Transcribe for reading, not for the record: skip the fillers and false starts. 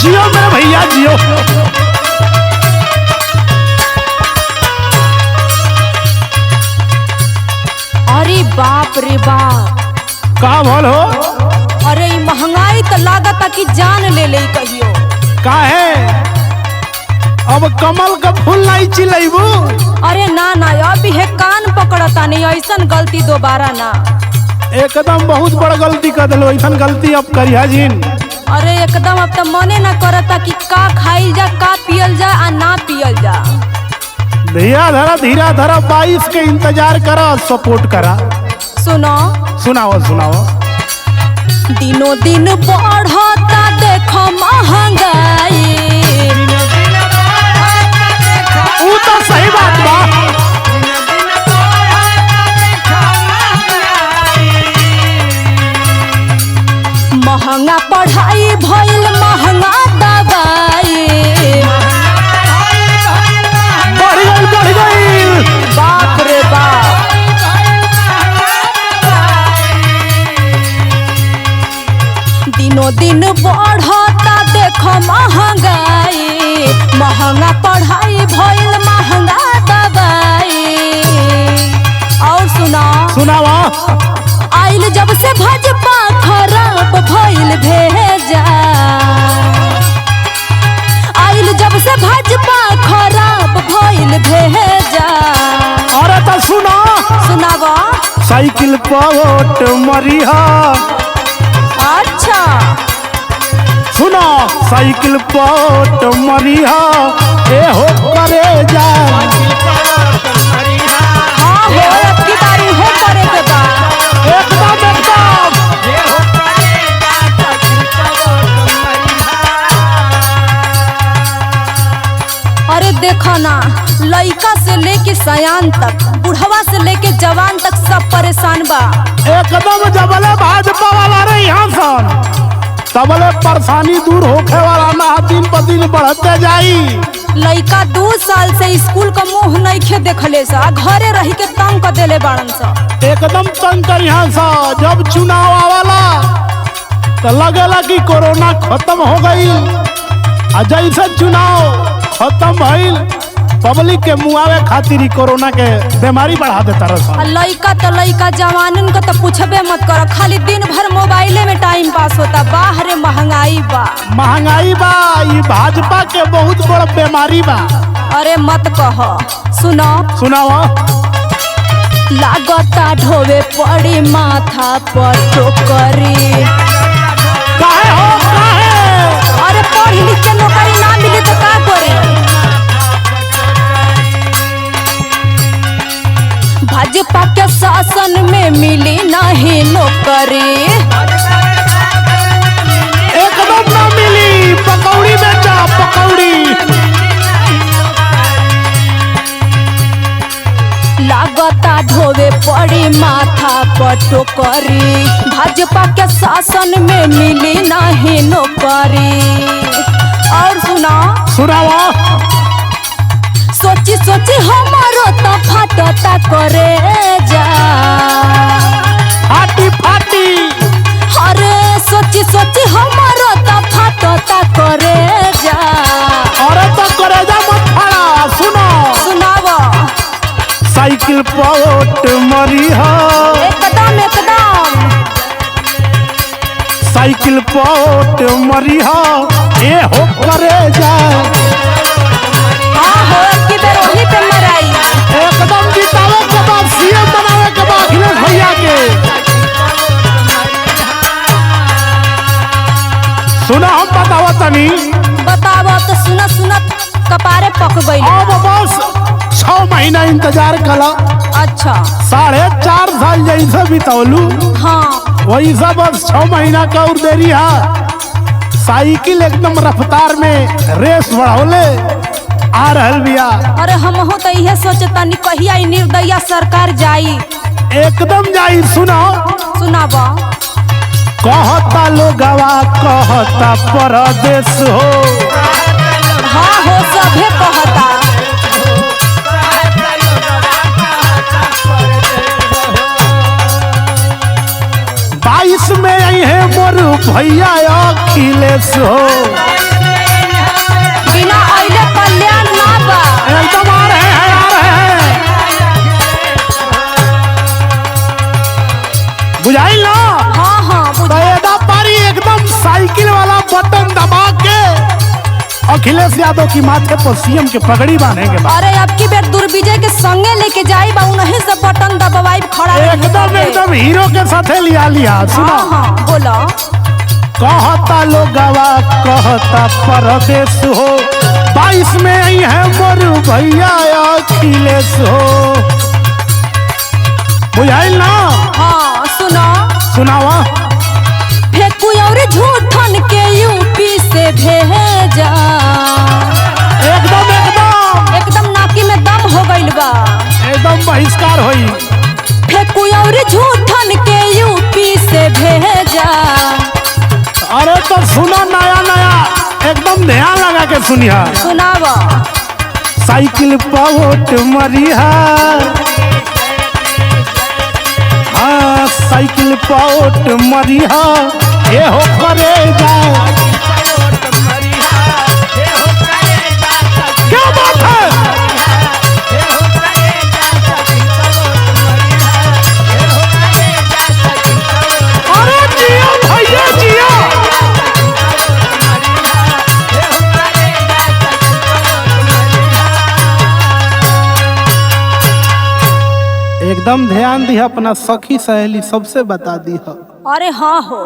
जियो मेरे भैया जियो। अरे बाप रे बाप, का भल हो? अरे ई महंगाई तो लागता कि जान ले ले कहियो। काहे अब कमल का फूल नहीं चिलैबू? अरे ना ना, अब हे कान पकड़ता नहीं, ऐसन गलती दोबारा ना। एकदम बहुत बड़ गलती कर दिलो, ऐसन गलती अब करिहा जिन। अरे एकदम अब तो मने ना करता कि का खाइल जा, का पियल जा आ ना पियल जा। धीरा धरा धीरा धरा 22 के इंतजार करा, सपोर्ट करा। सुनो सुनाओ सुनाओ। दिनों दिन बढ़ता देखो महंगाई। ऊ तो सही बात बा। महंगा पढ़ाई भइल महंगा दवाई। बढ़ गई बढ़ गई। बाप रे बाप, दिनों दिन बढ़ता देखो महंगाई। महंगा पढ़ाई भइल महंगा दवाई। और सुना सुनावा। आइल जब से भाजपा खराब भइल भेजा। आइल जब से भाजपा खराब भइल भेजा। अरे तो सुना सुनावा। साइकिल पर वोट मरिहा। अच्छा सुनो, साइकिल पर वोट मरिहा ए हो करे जा। हाँ हो, अब की बार उहे करे के बा। एकदम एकदम। अरे देखो ना, लइका से लेके सयान तक, बुढ़वा से लेके जवान तक सब परेशान बा। एकदम जबले भाजपा वाला रे यहाँ सन तबले परेशानी दूर होखे वाला ना, दिन ब दिन बढ़ते जाई। लइका 2 साल से स्कूल का मुंह नइखे देखले सा, घरे रही के तंग कर देले बाड़न सा। एकदम तंग कर यहाँ सा। जब चुनाव आवाला तो लगेला कि कोरोना खत्म हो गई, आ जैसे चुनाव खत्म भइल पब्लिक के मुआवे खातिर कोरोना के बीमारी बढ़ा देता रहा। लइका तो लइका, जवानन का तो पूछबे मत कर, खाली दिन भर मोबाइले में टाइम पास होता। बाहर महंगाई बा, महंगाई बा, ये भाजपा के बहुत बड़ा बीमारी बा। अरे मत कह। सुनो सुनाओ। लागता ढोवे पड़ी माथा पर टोकरी। काहे हो काहे? अरे पढ़ लिख के नौकरी ना मिली तो का करी? भाजपा के शासन में मिली नहीं नौकरी। एकदम ना मिली, पकौड़ी बेचा पकौड़ी। लागता ढोवे पड़ी माथा पर टोकरी। भाजपा के शासन में मिली नहीं नौकरी। और सुना सुनावा। सोची सोची हमारो तो फाटता करे जा। फाटी फाटी। अरे सोची सोची हमारो तो फाटता करे जा। अरे तो करे जा मत फाड़ा। सुनो सुनावा। साइकिल पर वोट मरिहा। एकदम एकदम। साइकिल पर वोट मरिहा ए हो करे जा। हाँ हो, अब की बेर वही पे मराई। एकदम जितावे के बाद सीएम बनावे के बाद अखिलेश भैया के। सुना हम बतावा तनी। बतावा तो सुना सुना कपारे पक गई। अब बस 6 महीना इंतजार कला। अच्छा 4.5 साल जैसे बितौलू, हाँ वैसा बस 6 महीना का और देरी है। साइकिल एकदम रफ्तार में रेस बढ़ौले आ रहल बिया। अरे हमहू तो इहे सोचतानी कहिया ई निर्दयी सरकार जाई। एकदम जाई। सुना सुनावा। कहता लोगवा कहता परदेश हो। हाँ हो, सभे कहता। 22 में आई है मोर भैया अखिलेश हो। अखिलेश यादव की माथे पर सीएम के पगड़ी बांधेंगे बा। अरे अब की बेर दुर्विजय के संगे लेके जाई बा, उन्हीं से बटन दबवाई खड़ा रही एकदम एकदम हीरो के साथे लिया लिया। सुनो। हाँ हाँ बोलो। कहता लोगवा कहता परदेश हो, 22 में आई है मोर भैया अखिलेश हो। बुझाइल ना? हाँ सुनो। सुनावा। फेंकू और झूठन के यूपी से भेजा। एकदम एकदम एकदम नाकी में दम हो गइल बा। एकदम बहिष्कार होई। फेंकू और झूठन के यूपी से भेजा। अरे तो सुनो नया नया, एकदम ध्यान लगा के सुनिया। सुनावा। साइकिल पर वोट मरिहा, हाँ साइकिल पर वोट मरिहा, ये हो करे जा। क्या बात है? अरे जिया भैया जिया। एकदम ध्यान दिया, अपना सखी सहेली सबसे बता दिया। अरे हाँ हो।